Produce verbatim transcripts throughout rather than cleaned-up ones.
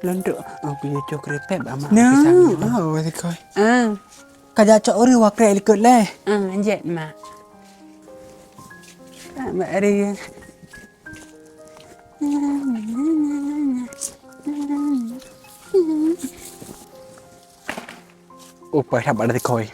Lôn trok, oh, kuyue cok kripép bak mak. Nah, pisang. Oh, weh koi. Ah. Ka jak cok ureueng wak krek likot leh. Ah, jeuet, Mak. Ah, Mak Ari. Upai that bak koi.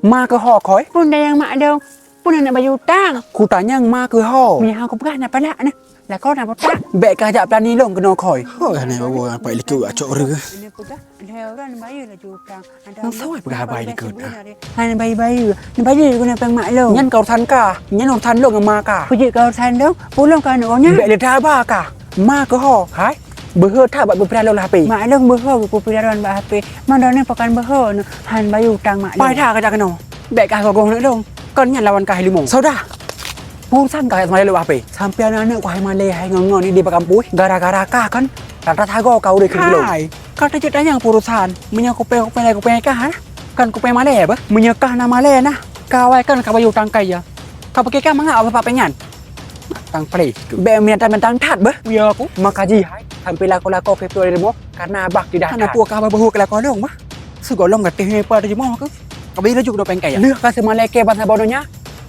Ma keuho koi? Peue nyang mak dong? Peue na bayeue utang? Kutanyong ma keuho. Meunyo hana kupeugah na palak na. Lakoe na butak. Bèk kajak peulani lôn keunoe koi. Ho, hana bawa apa likot acok ureueng. Nyang sawai peugah haba likot. Hana bayeue-bayeue. Neubayeue guna péng mak lôn. Nyan ka urusan kah. Nyan urusan lôn ngon ma kah. Peue jeuet ka urusan lôn? Peue lôn ka aneuk nyan? Bèk leuta haba kah. Ma keuho, hai. Beuhe that bak geupeuralon HP. Mak lôn beuhe geupeuralon bak HP. Mandum nyoe pakan beuhe nyoe han bayeue utang mak lôn. Pai that kajak keunoe. Bèk kah gogoh aneuk lôn. Kon nyan lawan kah hai leumo. Saudah. Peue urusan kah hai malèe lôn bak HP. Sampoe aneuk-aneuk kah hai malèe hai ngon-ngon di bak kampus. Gara-gara kah kan. Rata sagoe kah udeb keu lôn. Hai. Ka teujeuet tanyong peue urusan. Meunyoe kupèe-kupèe lagèe kupèe kah, ha? Kan kupèe malèe bah. Meunyoe kah na malèe nah. Kah awai kan ka bayeue utang kah ya. Ka pike kah mangat bak péng nyan. Tang pleh. Bèk meuntang-meuntang that beuh. Ya aku. Maka jih hai. Sampai lakoe-lakoe keu tuan rumoh karena abah tidak that. Hana peue ka abah beuhu keu lakoe lôn bah. Sigohlom gatéh nyoe peue teujumoe keuh. Ka bri laju keunoe péng kaya. Lheueh ka seumalèe kèe ban saboh donya.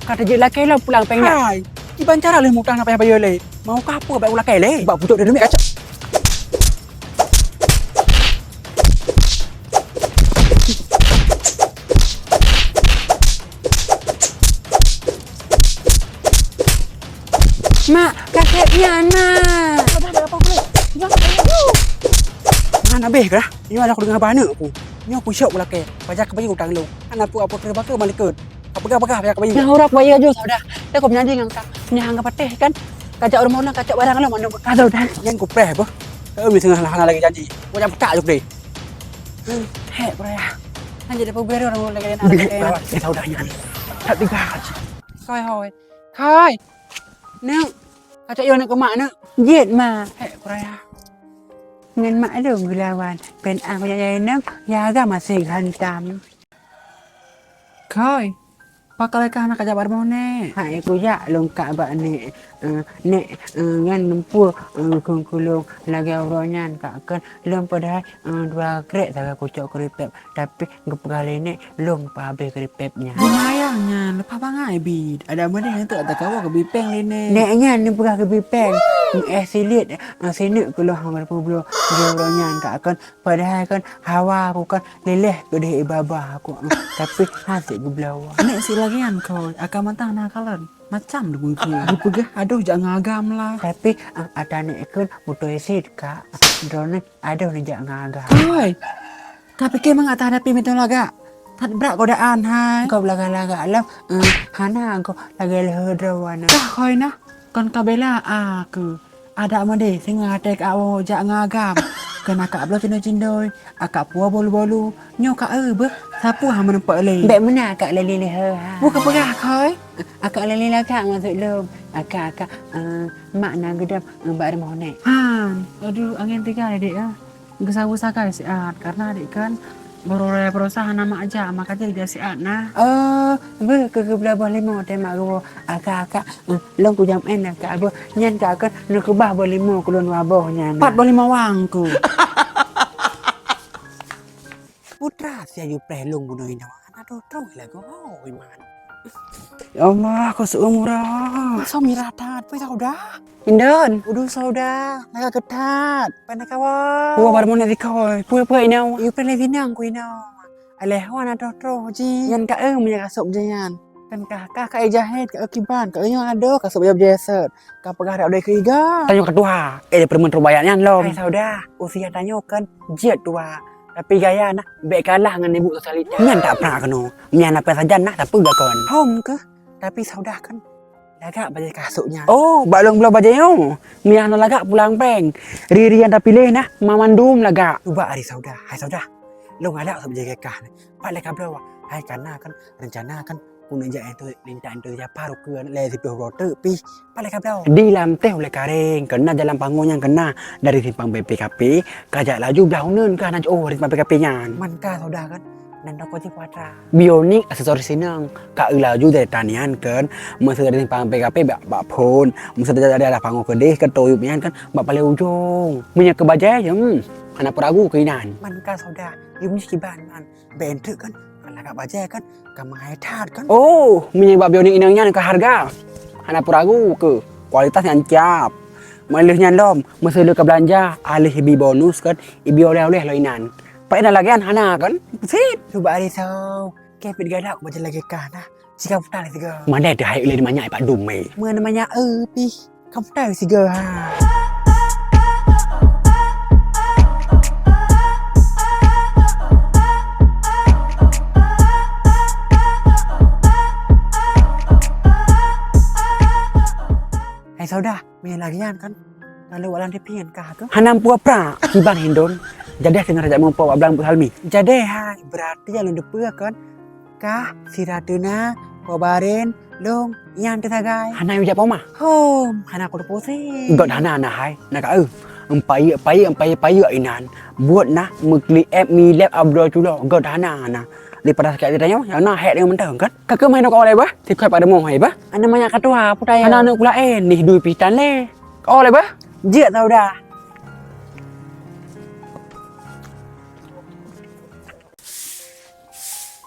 Ka teujeuet lakèe lom pulang péng nyan. Hai. Kiban cara lheueh mutang na payah bayeue lé. Mau kah peue bèk ulakèe lé. Bak pucok deuh kacok. Mak, ka sép nyan, Mak. Dah, dah, dah, dah. Nyan abéh kah? Nyoe dah kudeungo bak aneuk ku. Nyoe kusyok ulakèe. Pajan ka bayeue utang lôn. Hana peue-peue keu bak keu meulikot. Ka peugah-peugah pajan ka bayeue. Nyang uroe bayeue laju, Saudah. Dah kumeunjanji ngon kah. Meunyo han geupatéh kan, kacok rumoh lôn, kacok barang lôn mandum bak kah, Saudah. Nyan kupreh beuh. Ka meuseungaih hana lagèe janji. Kok jak peutak juk deh. Hék, Kuraya. Hana jadi peubeuet ureueng lagèe nyan. Beuh, Saudah nyan. That tiga. Hoi, hoi. Kai. Neuk. Kacok yo neuk keu mak neuk. Jeuet, Mak. Hék, Kuraya. Ngon mak lôn geulawan. Pen ah kujak jai neuk, ya agam aséng hantam. Kai. Pakon lé kah hana kajak bak rumoh Nèk? Hai kujak lôn kak bak Nèk. Eh, Nèk, eh, nyan lumpur, eh, kheun keu lôn lagèe uroe nyan kak kheun lôn padahai, eh, dua krek sagai kucok keuripép. Tapi geupeugah lé Nèk lôn peuhabéh keuripép nyan. Lumayan nyan, leupah bangai bit. Adak meudeh nyan teuk takawa geubri péng lé Nèk. Nèk nyan neupeugah geubri péng. Meu'èh silet, eh, sineuk keu lôn hana geupeubuet. Lagèe uroe nyan kak kheun padahai kan hawa aku kan lileh keudeh ié babah aku. Tapi han sép geubloe. Nèk sik lagèe nyan koi, akan mantah na kalon. Macam deungon keu. Dipeugah adoh jak ngon agam lah. Tapi, ah, ata nèk kheun beutôi cit kak. Droeneuh adoh neujak ngon agam. Koi. Ka pike mangat tahadapi meunoe lagak. That brat godaan hai. Gob lagak-lagak lom, eh, hana gob lagèe lheueh droe na. Dah koi nah, kon ka bela aku. Adak meudeh singoh watèe kak woe jak ngon agam. Keu na kak bloe cindoi-cindoi, akak puwoe bolu-bolu. Nyoe kak eu beuh, sapeue hana meuneupok lé. Bèk meunan akak lé lileh ha. Peue kapeugah koi? Akak lé lileh akak maksud lôn. Akak, akak, eh, mak na geudong, eh, bak rumoh Nèk. Han, aduh, angén tiga adek ah. Geusaweue sagai siat, karena adek kan baroe raya baroesa hana mak jak, maka jih jak siat nah. Oh, beuh keu geubloe boh limo teuh mak geuwoe. Akak, akak, eh, lôn kujam en akak beuh. Nyan kak kheun neukeubah boh limo keu lôn dua boh nyan. Pat boh limo wang ku. Putra sia yupreh lôn bunoe inoe. Aduh, troh lagoe iman. Ya Allah, kok seumeurah. Masa mirah that, peue Saudah? Indon. Uduh Saudah, lagak keutat. Pane kawa. Peue baru meunan dikoi. Peue-peue inoe. Yu pele binang ku inoe. Alah wan adoh troh ji. Nyan ka eu meunyo kasôk ji nyan. Kan kah kah ka ijahét ka eu kiban, ka eu nyoe adoh kasôk bajèe seuet. Ka peugah dak udai keu iga. Tanyoe ka tuha, eh, peurumoh terbayar nyan lom. Hai Saudah, usia tanyoe kan jeuet tuha. Tapi gaya nah bèk kalah ngon ibu Salita. Nyan tak prak keunoe. Nyan apa sajan nah tapi gak kon. Hom keuh. Tapi Saudah kan lagak bajèe kasôk nyan. Oh, bak lôn bloe bajèe nyoe. Nyan lagak pulang péng. Ri-ri nyang tapiléh nah mamandum lagak. Cuba ari Saudah. Hai Saudah. Lôn galak sôk bajèe kah. Pat lé ka bloe. Hai kana kan rencana kan Keuneuk jak enteuk lintak enteuk Jafar ukeue lhèe siplôh uroe teuk pih. Palai ka bloe. Di lam teh ulèe kareng, keunan jalan Pango nyang keunan dari simpang B P K P, ka jak laju blah uneuen ka na jiôh dari simpang B P K P nyan. Man ka Saudah kan, dan toko Cleopatra. Bionik aksesoris inong, ka eu laju dari tanian kan, meuseu dari simpang P K P bak, bak phon, meuseu dari, dari ada pango keudeh ke toyup nyan kan, bak palai ujong. Meunyoe keu bajai, hmm, hana peue ragu keu inan. Man ka Saudah, yum nyoe kiban man. Bèk enteuk kan, ka lagak bajai kan, ka mahai that kan. Oh, meunyoe bak bionik inong nyan ka harga. Hana peue ragu keu kualitas nyan cap. Meuleuh nyan lom, meuseu lheueh ka beulanja, aléh ibi bonus kan, ibi oleh-oleh lom inan. Pak inan lagèe nyan hana kan? Sit, cuba risau. Kepit galak bajèe lagèe kah nah. Sika putar siga. Mandai teuhai ulèe manyak ipak dum meh. Mana manyak eh pih. Ka putar siga ha. Hai Saudah, meunyoe lagèe nyan kan, lalu walang dipingan kah tu? Hana meupeue pra, kiban hindon. Jadi singoh tajak meupo bak blang Bu Salmi. Jadi hai, berarti nyang lôn teupeue kan? Kah, si Ratuna, Pobaren, Long, nyan teusagai. Hana yue jak poma? Hom, hana ku teupusing. Got hana na hai, na ka eu. Empayeuk-payeuk, empayeuk-payeuk inan. Buet na meukli ep milep abdol culo, got hana na. Daripada sakét hati tanyoe, nyang na hék tanyoe mantong kan? Ka keuh main kau oleh bah, sikoi pada moh hai bah. Ana manyak katoha putai. Hana aneuk kulaén, nih dui pitan lé. Kau oleh bah? Jeuet tau dah.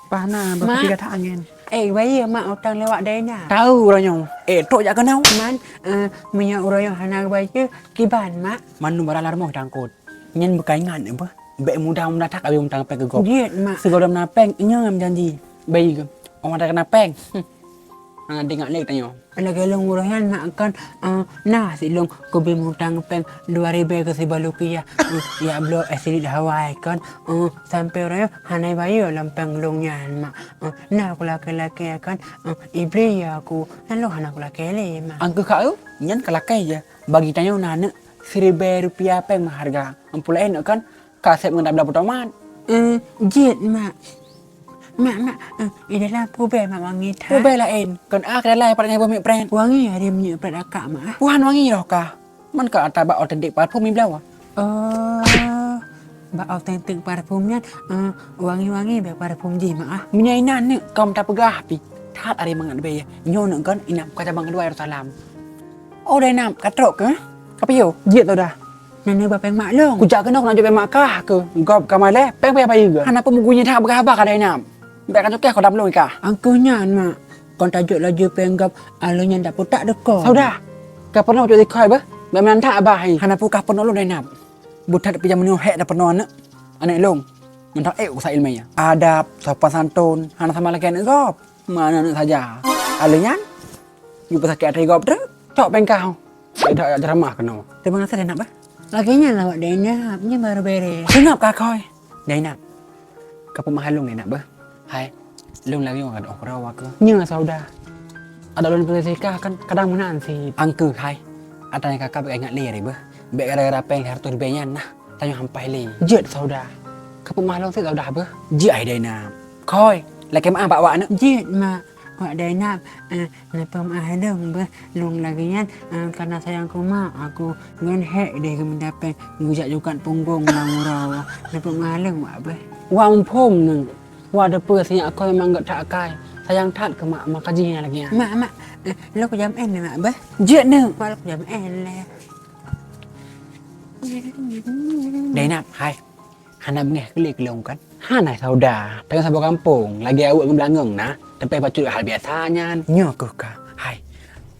Pah na, Mak. Bak tiga tak angin. Eh, bayeue mak utang lewat dai na. Tahu uroe nyoe. Eh, trok jak keunoe. Man, eh, meunyoe uroe nyoe hana bayeue, kiban mak? Mandum barang lam rumoh tangkot. Nyan beukai ingat nyoe beuh. Bèk mudah-mudah that abéh mutang péng keu gob. Jeuet mak. Sigohlom na péng, nyoe nyang janji. Bayeue, oh mata kena péng. Hmm. Hana ingat lé tanyoe. Lagèe lôn uroe nyan mak kan, eh, na sit lôn kubi mutang péng dua ribèe keu si Balukia, eh, jak bloe es silit Hawaii kan, eh, sampoe uroe nyoe hana bayeue lom péng lôn nyan mak. Eh, na kulakèe-lakèe kan, eh, ibri ya aku, na lôn hana kulakèe lé mak. Angkeuh ka eu, nyan ka lakèe ja. Bagi tanyoe na aneuk siribèe rupiah péng meuharga. Ampôn laén kan, ka sép ngon tabla peutomat. Eh, jeuet mak. Mak, mak, eh, i dalam peue bèe mak wangi that. Peue bèe laén, kon ah keudalai pat ngon beuh miek pret. Wangi hari minyeuk pret akak mak ah. Puhan wangi roh kah. Man ka ata bak otentik parfum ibloe. Oh, bak otentik parfum nyan, eh, wangi-wangi bèe parfum jih mak ah. Meunyoe inan neuk kau meuta peugah pih. That ari mangat bèe ya. Nyoe neuk kon inap ka cabang keudua Yerusalem. Oh, dai inap ka trok keu? Ka piôh? Jeuet tau dah. Nyan nyoe ba péng mak lôn. Kujak keunoe keuneuk jok péng mak kah keu gob ka malèe, péng payah bayeue. Hana peue meugunyi that beugah haba ka dai inap. Bèk ka cukéh kau dam lôn kah. Angkeuh nyan mak, kon tajok laju péng gob, alheuh nyan dak putak deukong. Saudah, ka peunoh jok sikoi beuh, bèk meunan that abah hai. Hana peue kah peunoh lôn dai inap. Beuthat pih jameun nyoe hék tapeunoh aneuk, aneuk lôn. Mantong ék usah ileumèe ya. Adab, sopan santun, hana sama lagèe aneuk gob. Mana aneuk saja. Alheuh nyan, yue peusakét até gob treuk, cok péng kah. Tidak ceramah keunoe. Terima kasih dai inap beuh. Lagèe nyan lah awak dai inap, nyan baru bèrèh. Seungab kah koi. Dai inap. Ka peumahal lôn dai inap beuh. Hai. Lôn lagèe nyoe ka dong keurawa keuh. Nyoe Saudah. Adak lôn peusakét kah kan kadang meunan sit. Angkeuh hai. Ata nyang kakak bèk ingat lé ari beuh. Bèk gara-gara péng siratus ribèe nyan nah. Tanyoe hampai lé. Jeuet Saudah. Ka peumahal lôn sit Saudah beuh. Jeuet hai dai inap. Koi. Lakèe meu'ah bak awak aneuk. Jeuet mak. Wak dai inap, eh, neupeumaah lôn beuh, lôn lagèe nyan, eh, kareuna sayang keu mak, aku ngon hék deh geumeuda péng geujak jukat punggong lam uroe. Neupeumaah lôn wak beuh. Wak muphom nyoe, wak teupeue sinyak koi mangat that akai. Sayang that keu mak, maka jih nyan lagèe nyan. Mak, mak, eh, lôn kujam én lé mak beuh. Jeuet nyoe. Mak lôn kujam én lé. Dai inap, hai. Hana beungèh keu lé keu lôn kan? Hana Saudah, tanyoe saboh gampông, lagèe aweuek ngon beulangöng na, teumpat bacut hal biasa nyan. Nyoe keuh ka, hai,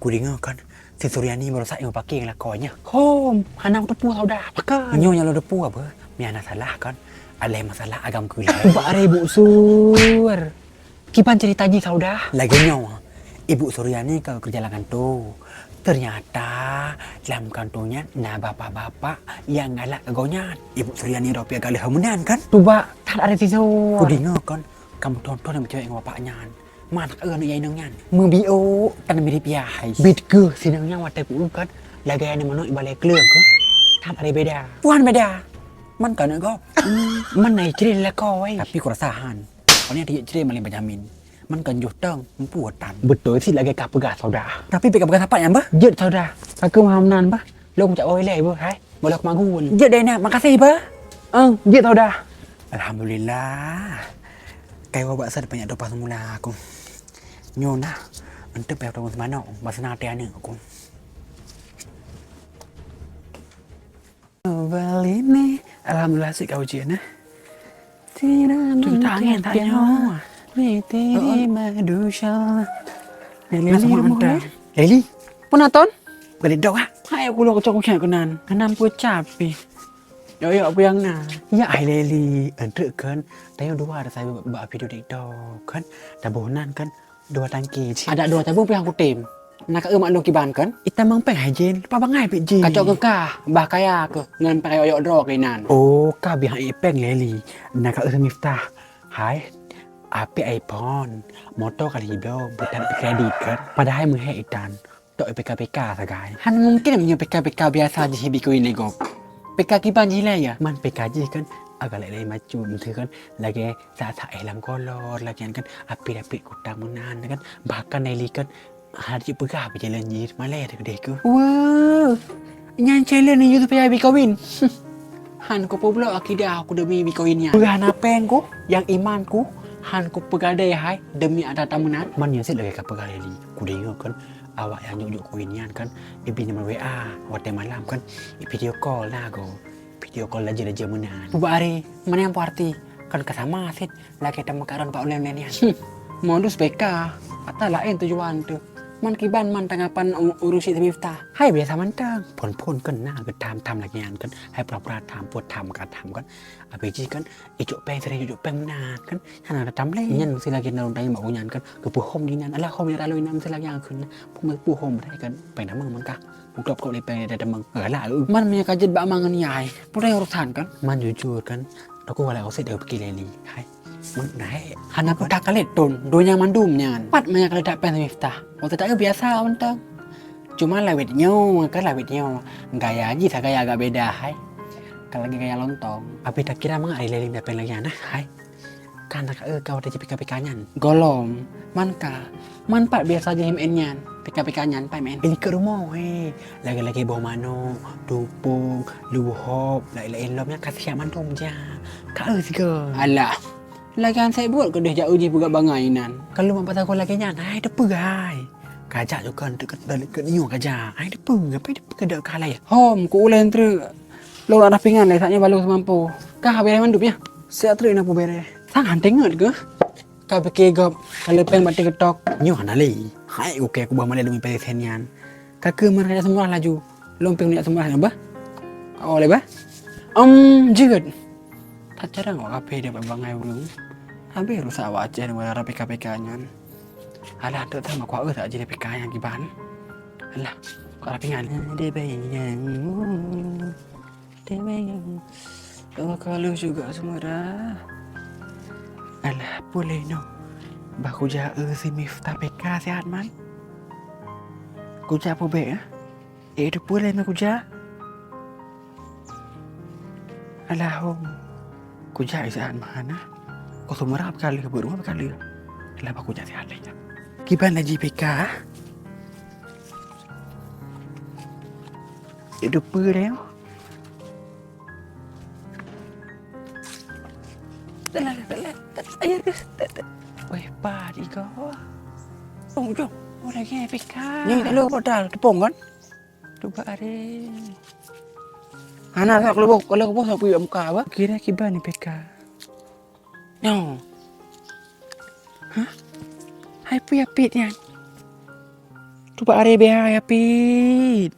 kudeungö kan, si Suryani baroesa nyang pake ngon lakoe nyan. Hom, hana kuteupeue Saudah, pakon? Nyoe nyang lôn teupeue beuh, meunyo hana salah kan, aléh masalah agam keu lé. Bak ribuk sur. Kiban ceurita jih Saudah? Lagèe nyoe, Ibu Suryani ka keureuja lam kantô. Teunyata lam kantô nyan na bapak-bapak nyang galak keu gobnyan. Ibu Suryani roh pih galak meunan kan? Tuba, that areuti jih. Kudeungö kan, ka meuthon-thon meucewek ngon bapak nyan. Man ka aneuk inong nyan. Meubiôk tan mirip yah hai. Bit keuh si inong nyan watèe ku kan, lagèe aneuk manok ibalèe kleueng keuh. That areuti beda. Puhan beda. Man ka aneuk gob. Hmm, man na icré lakoe. Tapi kurasa han. Awaknyan teujeuet cre maléng Benyamin. Man kan joh tong, meupue tan. Beutôi sit lagèe kah peugah Saudah. Tapi bèk kapeugah sapat nyan beuh. Jeuet Saudah. Ka keuh meunan beuh. Lôn jak woe ilèe beuh hai. Boh lôn keumagun. Jeuet dai inap, makasih beuh. Eung, jeuet Saudah. Alhamdulillah. Kai woe bak sat banyak dopa semula aku. Nyoe nah, enteuk payah tolong seumanok, bak sana até aneuk aku. Bali ni, alhamdulillah sih kau ujian, eh. Tidak. Cuci tangan tak nyawa. Ni tiri madusha. Nah, Leli, sama rumoh entah. Leli. Pun aton? Balik dok ah. Hai aku lo kocok-kocok keunan. Keunan pun capek. Yok yok apa yang na? Ya ai Leli, enteuk kan. Tayong dua ada saya bak video TikTok kan. Taboh nan kan. Dua tangki cit. Ada dua tabung pih kutem. Na ka eu mak lôn kiban kan? Itam mang peng hai jin, leupah bangai pih jin. Kacok keu kah, bah kaya keuh ngon payah yok-yok droe keunan. Oh, ka bih hai peng Leli. Na ka eu Miftah. Hai, api iPhone, moto kali bloe, bukan kredit kan? Padahai meuhek itan. Tok PK-PK sagai. Han mungkin meunyoe PK-PK biasa jih Bitcoin lé gob. PK kiban jih lah ya. Man PK jih kan agak lain-lain macam tu kan. Lagi saat-saat eh lam kolor lagi kan. Apit-apit kutang meunan kan. Bahkan Nelly kan hana jipeugah bak jalan jih malée teuh keudeh keuh. Wah, nyan challenge ni supaya Bitcoin. Han ku peubloe akidah aku demi Bitcoin nyan. Peugah na peng ku, yang iman ku, han ku peugadai hai demi ata-ata meunan. Man nyan sit lagée ka peugah Nelly. Ku deungoe kan awak yang jok-jok koin nyan kan, ibi nomor WA watée malam kan, i video call na go. Video call laju-laju meunan. Bubak hari, mana yang party? Kan ka sama sit lagée tameukaron bak online-online nyan. Modus PK, ata laén tujuan teuh. Man kiban man tanggapan u-, urusi Miftah. Hai biasa mantong. Phon-phon kan na geutam-tam lagée nyan kan. Hai pura-pura tam, pura tam ka tam kan. Abis jih kan ijok peng sering ijok peng meunan kan. Hana ada tam lé. Nyan mesti lagée na ureuëng tanyong bak gobnyan kan. Geupeuhom di nan. Alah hom ya ralo inan mesti lagée nyan kan. Peuhom dah kan. Peng nama man kah. Muklop-klop lé peng dah teumang. Alah. Man meunyoe ka jeuet bak ma ngon yai. Pura urusan kan. Man jujur kan. Aku walai oset dah pikir Leli. Hai. Man naik. Hana peutak kalet ton. Donya mandum nyan. Pat meunyoe ka ledak peng Miftah. Otet tak biasa mantong. Cuma lawet nyoe kan lawet nyoe. Gaya jih sagaya agak beda hai. Ka lagi gaya lontong. Abi tak kira mangat ai Leli dapeng lagi anak hai. Kan tak eu kau ada PK-PK nyan. Golom, man ka, man pat biasa jih M N nyan. PK-PK nyan pat M N. Ini ke rumah he. Lagi-lagi boh manok, tupung, luhop, lain-lain lom nyan kasih siap mandum ja. Ka eu siga. Alah. Lagi ansai buet keudeh jak uji peugah bangai inan. Kalau mampat takut lagi nyan, hai tepeugah hai. Kajak juga untuk ke dalam ke nyu kajak. Hai tepeugah, apa tepeugah dak kalai. Hom, ku ulai entre. Lôn ada pingan lé, saatnya balong seumampu. Kah bereh mandum ya? Siap terik nak bereh. Sang han tengok ke? Ka pikir gob kalau peng batik ketok. Nyoh hana lé. Hai oke aku bah malai demi pesen nyan. Kake mana kaya semurah laju. Lôn peng nak semurah nyoba. Oh lé bah. Em jeuet. Tak jarang awak kafe dia bangai ureuëng. Habis rusak awak Aceh dengan rapi K P K nyan. Alah tu tak mak kuat tak jadi P K yang kiban. Alah, kok rapi ngan. Dia bayang. Dia bayang. Oh kalau juga semurah. Alah, boleh no. Bah kujak eh si Miftah P K sihat man. Kujak apa baik ah? Eh, tu pun lain kujak. Alah, hom. Kujak isaat mana? Kau semua berkali ke rumah berkali. Alah, aku jak sihat lain. Kiban lagi P K. Eh, tu pun lain. Alah, alah, alah. Ayo, ayo. Weh, pa di kau. Jom, jom. Oh, lagi P K. Ni, lalu kau dah tepung kan? Cuba are. Hana tak kalau kalau kau tak punya muka apa? Kira kiban ni P K. Nyo. Hah? Hai puya pit nyan. Cuba are biar ya pit.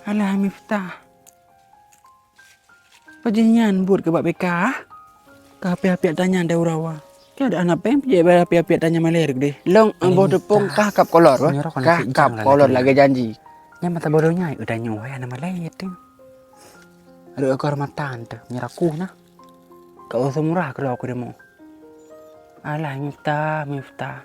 Alah Miftah. Pajih nyan buet keu bak P K. Ka apiak-apiak tanyan daura wa. Keu ada anak peng pijak bak apiak-apiak tanyan maler gede. Long amboh tepung kah kap kolor wa. Kah kap kolor lagée janji. Nyan mata bodoh nyai udah nyoe hai anak maler tu. Ada ekor mata tu nyeraku nah. Kau semurah kalau aku demo. Alah Miftah, Miftah.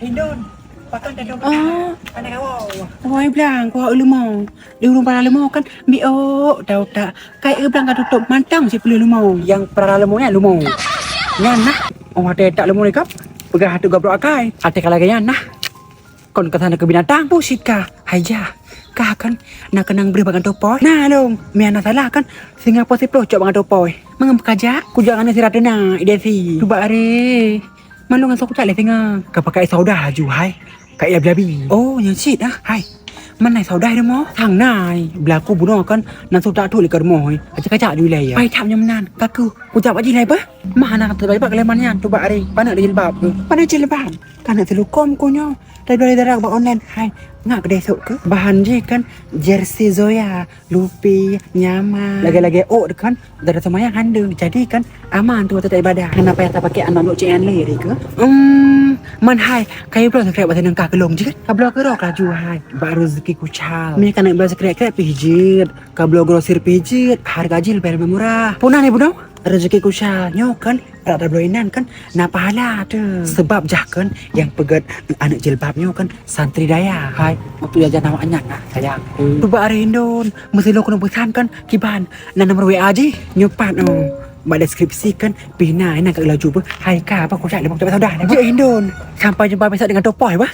Hindun, pakai tendong. Ah. Pakai kawau. Woi blang, kau leumo. Di ureuëng para leumo kan biok tau tak. Kai eu blang ka tutup mantang si peuleuh leumo. Yang para leumo ya leumo. Nyan nah, oh watèe that leumo lé kap, peugah hana goblok akai. Até ka lagèe nyan nah. Kon ka sana keu binatang, busit ka. Hai jah, kah kan na keunong breuh bak gantoe pôi. Nah long, meunan salah kan, singoh poh siplôh cok bak gantoe pôi. Mangat beukajak, kujak ngon sira teuna, ideh si. Cuba are. Malu ngon soe kujak lé singoh. Ka pakai saudah laju hai. Ka ia belabi. Oh, nyan cit ah. Hai. Mana saudah rumoh? Sang nai. Belaku bunoe kan, na soe tak tu lé ka rumoh. Aja kajak ju ilèe ya. Pai tham nyan meunan. Kaku, kujak bak jih lé bah. Mah anak tu bak keleman nyan, cuba are. Paneuk jilbab tu. Paneuk jilbab. Ka na silukom ku nyoe. Dari dari darah bak online. Hai, ngak keudeh sôk keuh. Bahan jih kan jersey Zoya, lupi, nyaman. Lagèe-lagèe ôk kan, darah seumayang handeueng. Jadi kan aman tu watèe ibadah. Hana payah tapakèk aneuk lôn C N lé ri keuh. Hmm, man hai, kayu bloe subscribe bak sineung ka keulong jeuet. Ka bloe keurok laju hai. Bak Rezeki Kuchal. Mie ka na bloe subscribe pih jeuet. Ka bloe grosir pih jeuet. Harga jih leubeh-leubeh murah. Puna ni bunoe? Rezeki Kuchal nyoe kan rata bloe inan kan na pahala tu. Sebab jah kan nyang peugèt aneuk jilbab nyoe kan santri dayah. Hai, untuk jajan awak nyan nah sayang. Cuba are Indon, meusi lôn keuneuk peusan kan kiban na nomor W A jih nyoe pat oh. Bak deskripsi kan pih na inan ka laju beuh. Hai ka apa kucak limong saudara. Jeuet Indon. Sampai jumpa besok dengan Topoh bah.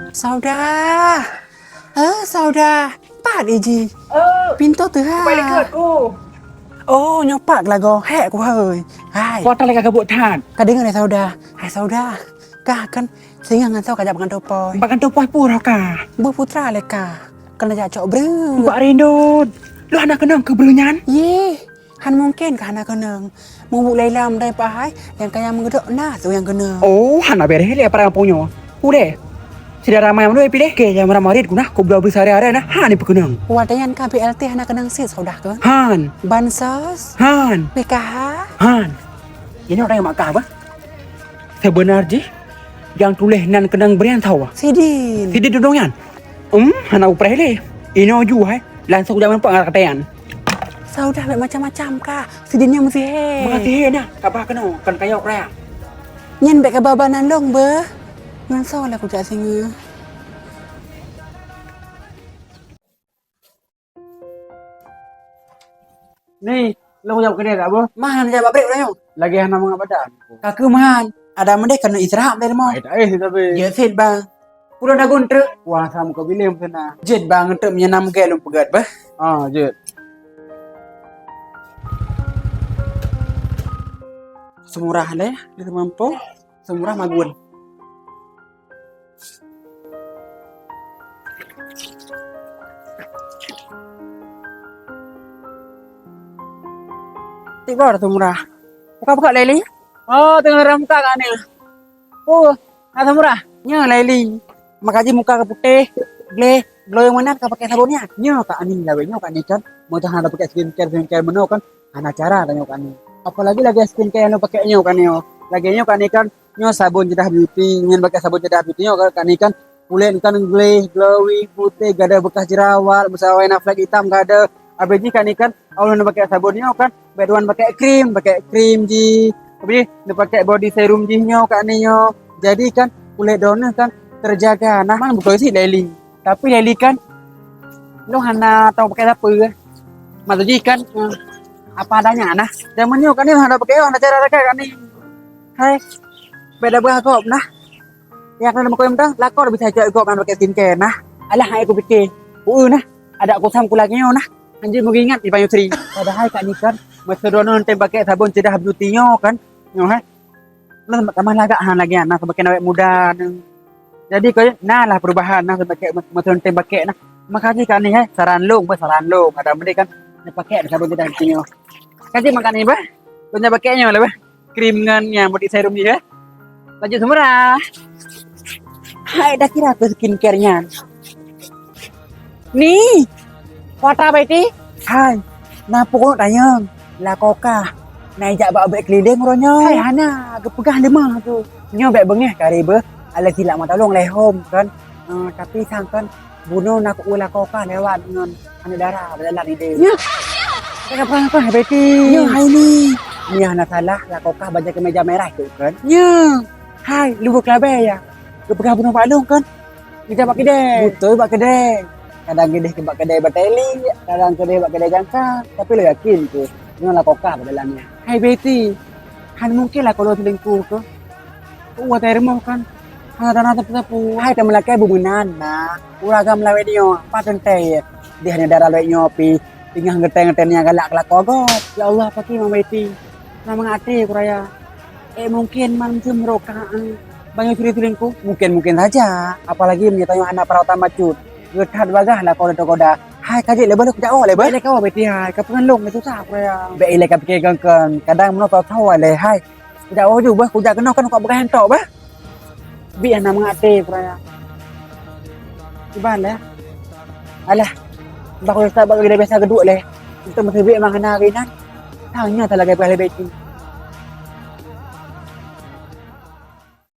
Saudah. Eh, Saudah. Pat iji. Oh, pintoe teuhah. Pai likot ku. Oh, nyoe pat lagoe. Hek ku hai. Hai. Kota leka gebuk that. Ka deungoe Saudah. Hai Saudah. Kah kan singoh ngon soe kajak bak gantoe pôi. Bak gantoe pôi pura kah. Beuputra leka. Kena jak cok breuh. Bak rindu. Lu hana keunong keu breuh nyan? Yeh. Han mungken ka hana keunong. Mubuet lé lam dai pahai nyang kaya meugeudok na su nyang keunong. Oh, hana bereh lé para gampông nyoe. Udeh. Sida ramai mandum piléh ke nyang ramai rit guna kubloe beusaria-ria na ha ni peukeunong. Watèe nyan ka B L T hana keunong sit saudah keu? Han. Bansos? Han. P K H? Han. Ini orang yang makkah apa? Sebenar jih yang tuléh nan keunong berian sawa. Sidin. Sidin tudong nyan. Em, hana upreh lé. Inoe ju hai. Langsung jameun peuangkat kateuan. Saudah bèk macam-macam ka. Sidin nyan meusihé. Meusihé na, kaba keunoe kan kayok raya. Nyan bèk kaba banan long beuh. Ngon soe lah kujak singoh. Ni, lo kujak keudè dak beuh? Mah hana jak bak brek udah nyoe. Lagi hana mangat badan. Ka keuh meuhan, ada meudeh keuneuk istirahat dari moh. Ai taéh tapi. Jeuet sit bang. Udah dagun treuk. Wah, sama kau bilang sana. Jeuet bang treuk meunyoe nam gèt lôn peugèt bah. Ah, jeuet. Seumurah lé, di mampu. Seumurah magun. Tiba dah seumurah. Buka-buka lé li. Oh, teungoh rhah muka kat ni. Oh, na seumurah. Nyoe Laili. Maka jih muka ka putéh, gleh, glowing meunan ka pakai sabon nyan. Nyoe Kak Ani lawét nyoe Kak Ani kan. Meunyoe hana pakai skincare, skincare meunoe kan. Hana cara tanyoe Kak Ani. Apalagi lagèe skincare nyang pakai nyoe Kak Ani. Lagèe nyoe Kak Ani kan, nyoe sabon Jedah Beauty. Nyan pakai sabon Jedah Beauty nyoe Kak Ani kan. Kulét kan gleh, glowing, putéh, gadôh beukah jerawat, meusawa na flek itam gadôh. Abéh jih Kak Ani kan, awai neupakai sabon nyoe kan, bèk tuan pakai krim, pakai krim jih. Abéh jih neupakai body serum jih nyoe Kak Ani nyoe. Jadi kan kulét droeneuh kan teujaga. Nah, man beutôi sit Laili. Tapi Laili kan lôn hana tau pakai sapeue. Maksud jih kan, eh, apa adanya nah. Jameun nyoe Kak Ani hana pakai, hana cara pakai Kak Ani. Hai, beda beurah gob nah. Nyang kana meukoh mantong, lakoe bisa cok gob ngon pakai skincare nah. Alah hai kupiké, ueu nah, adak kusam kulagèe nyoe nah. Hanjeuet meuingat di Panyusri. Padahai Kak Ani kan, masa droeneuh tem pakai sabon Jedah Beauty nyoe kan. Nyoe hai. Nah, tamah lagak ha lagèe nah, semakin awet muda nyoe. Jadi kau na lah perubahan nah, semakin masa droeneuh tem pakai nah. Makasih Kak Ani hai, saran lôn, bah saran lôn. Ada mending kan, pakai sabon Jedah Beauty nyoe. Kasih makan ni bah. Kau pakai nyoe lah bah. Krim ngon nyan body serum jih, eh. Lanjut seumurah. Hai, dah kira ke skincare nyan. Ni, kuat apa itu? Hai, na pokok tanyong. Lakoe kah na ijak bak ubek keliling uroe nyoe? Hai, hana, geupeugah leumah tu. Nyoe bèk beungèh kari beuh, alah silap mata long lehom kan. Ah, tapi sang kan Bunoe na ku lakoe ka lewat ngon aneuk dara beujalan idéh. Nyoe. Ka peurang-peurang Betty. Nyoe hai ni. Nyoe hana salah lakoe ka bajèe keumeja merah tu kan? Nyoe. Hai, lubuk labée ya. Geupeugah bunoe bak lôn kan? Geuja bak keudè. Beutôi bak keudè. Kadang keudeh bak keudè batèe liek, kadang keudeh bak keudè jangka, tapi lôn yakin kheueh nyoe lakoe kah bak dalam nyan. Hai Betty, hana mungken lakoe lôn selingkuh keuh. Keu watèe rumoh kan hana tana sapeue-sapeue. Hai, tameulakèe beu meunan, Ma. Ureueng agam lawét nyoe, pat teuntèe. Di hana dara lawét nyoe pih teungoh geutèe-geutèe nyang galak keu lakoe gob. Ya Allah, pakri Ma Betty. Na mangat até keu raya. Eh, mungken man meuseumeurokah, eh, ban nyoe curi selingkuh? Mungken-mungken saja. Apalagi meunyoe tanyoe hana perawatan bacut. Geuthat bagaih lakoe lôn teugoda. Hai, ka jeuet lé beuh, lôn kujak woe lé beuh. Bèk lé kawoe Betty hai, ka peungeulông lé susah keu raya. Bèk ilèe ka pike kön-kön. Kadang meunyoe soe-soe lé hai. Kujak woe ju beuh, kujak keunoe kan kok bagaih entok beuh. Bèk hana mangat até keu raya. Kiban lé. Alah. Bah kujak bak geude biasa geuduek lé. Untuk meuseubiet mah hana hari nan. Tanya tak lagèe bagaih lé Betty.